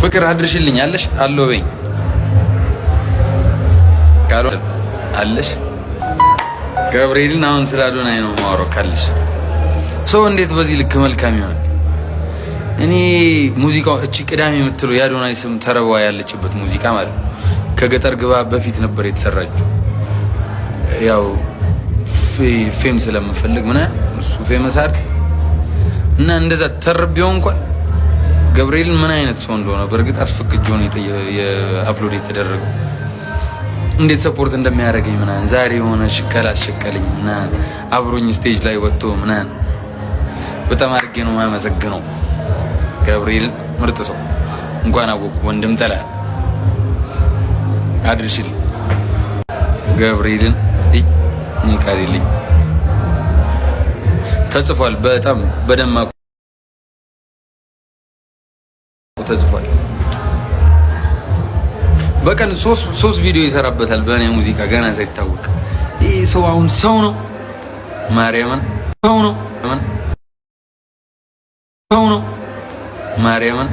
ፍቅር አድርሽልኝ አለሽ አሎ በኝ ካልሆነ አለሽ ገብርኤልን አሁን ስለ አዶናይ ነው የማወራው። ካለሽ ሰው እንዴት በዚህ ልክ መልካም ይሆናል? እኔ ሙዚቃው እቺ ቅዳሜ የምትለው የአዶናይ ስም ተረቧ ያለችበት ሙዚቃ ማለት ነው። ከገጠር ግባ በፊት ነበር የተሰራችው። ያው fame ስለምፈልግ ምናምን እሱ famous አይደል እና እንደዛ ተርቤው እንኳን ገብርኤልን ምን አይነት ሰው እንደሆነ በእርግጥ አስፈቅጄው ነው የ upload የተደረገው። እንዴት support እንደሚያደርገኝ ምናምን ዛሬ የሆነ ሽቀላ አስሸቀለኝ ምናምን አብሮኝ stage ላይ ወጥቶ ምናምን በጣም አድርጌ ነው የማመሰግነው። ገብርኤል ምርጥ ሰው፣ እንኳን አወቅኩ ወንድም ጠላ አድርሽል ገብርኤልን እኔ ቃል የለኝም። ተጽፏል፣ በጣም በደማቁ ተጽፏል። በቀን ሶስት ቪዲዮ ይሰራበታል በእኔ ሙዚቃ ገና ሳይታወቅ። ይህ ሰው አሁን ሰው ነው፣ ማርያምን ሰው ነው፣ ሰው ነው፣ ማርያምን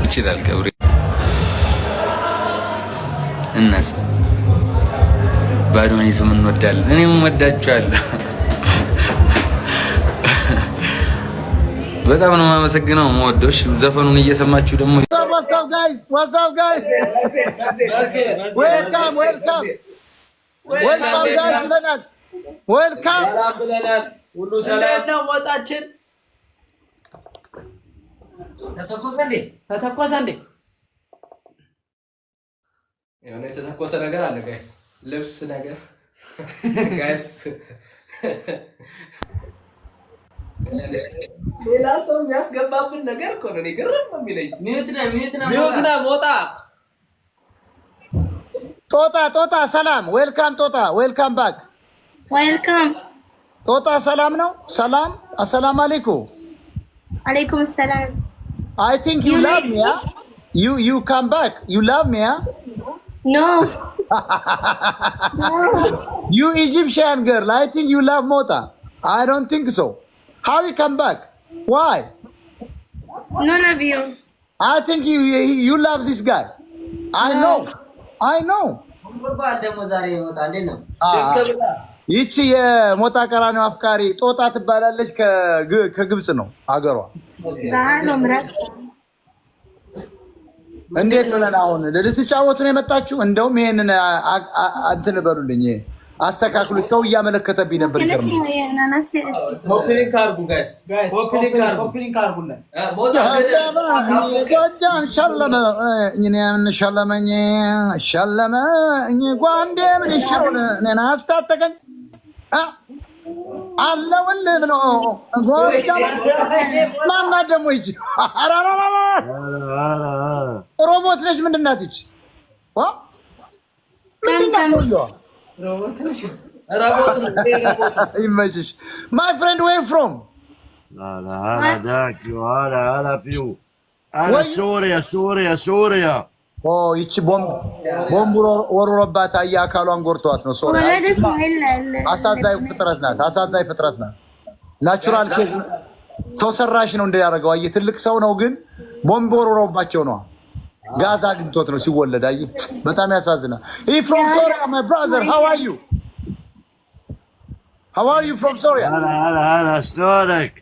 ይችላል ገብርኤል እናስ በአዶኒ ስም እንወዳለን። እኔም ወዳችኋለሁ። በጣም ነው የማመሰግነው። መወዶሽ ዘፈኑን እየሰማችሁ ደግሞ What's up, guys? What's up, guys? Welcome, welcome, welcome, guys. ብለናል። Welcome. ሁሉ ሰላም ነው። ወጣችን ተተኮሰ እንዴ? ተተኮሰ እንዴ? የሆነ የተተኮሰ ነገር አለ guys፣ ልብስ ነገር guys። ሌላ ሰው የሚያስገባብን ነገር እኮ ነው። እኔ ግርም ነው የሚለኝ። Mute ነህ፣ mute ነህ፣ Mute ነህ ሞጣ። ጦጣ ጦጣ፣ ሰላም welcome። ጦጣ welcome back። Welcome. ጦጣ ሰላም ነው? ሰላም፣ አሰላም አለይኩም። አለይኩም ሰላም። I think you love me. You come back, you love me. No. You Egyptian girl, I think you love ሞጣ። I don't think so. How you come back? Why? None of you. I think you love this guy. I know, I know. ባል ደግሞ ዛሬ ሞጣ እንዴት ነው? ይቺ የሞጣ ቀራኒው አፍቃሪ ጦጣ ትባላለች። ከግብፅ ነው አገሯ። እንዴት ብለን አሁን ልትጫወቱ ነው የመጣችሁ? እንደውም ይሄንን እንትን በሉልኝ፣ አስተካክሉ። ሰው እያመለከተብኝ ነበር። ይገርም። Copy link አድርጉ guys፣ copy link አድርጉ። Copy link አድርጉልን። ሞጣ ጎጃም ሸለመኝ ሸለመኝ ሸለመኝ ጓንዴ ምን ይሽሩን እኔን አስታጠቀኝ አለውልህ ብሎ ጎጃም ማናት ደግሞ ይቺ? ሮቦት ነች። ምንድን ናት ይቺ? ምንድን ናት ሰውየዋ? ሮቦት ነው፣ ሮቦት ነው። ይመችሽ። My friend, where from? هلا هلا داكيو هلا هلا فيو انا سوريا سوريا سوريا. ይቺ ቦምብ ወርውሮባት አየህ፣ አካሏን ጎርቷት ነው። ሶሪያ አሳዛኝ ፍጥረት ናት። አሳዛኝ ፍጥረት ናት። Natural case ሰው ሰራሽ ነው እንደያደረገው። አየህ፣ ትልቅ ሰው ነው ግን ቦምብ ወርውሮባቸው ነው። ጋዝ አግኝቶት ነው ሲወለድ። አየህ፣ በጣም ያሳዝናል። He from Soria, my brother. How are you? How are you from Soria? هلا هلا هلا، شلونك؟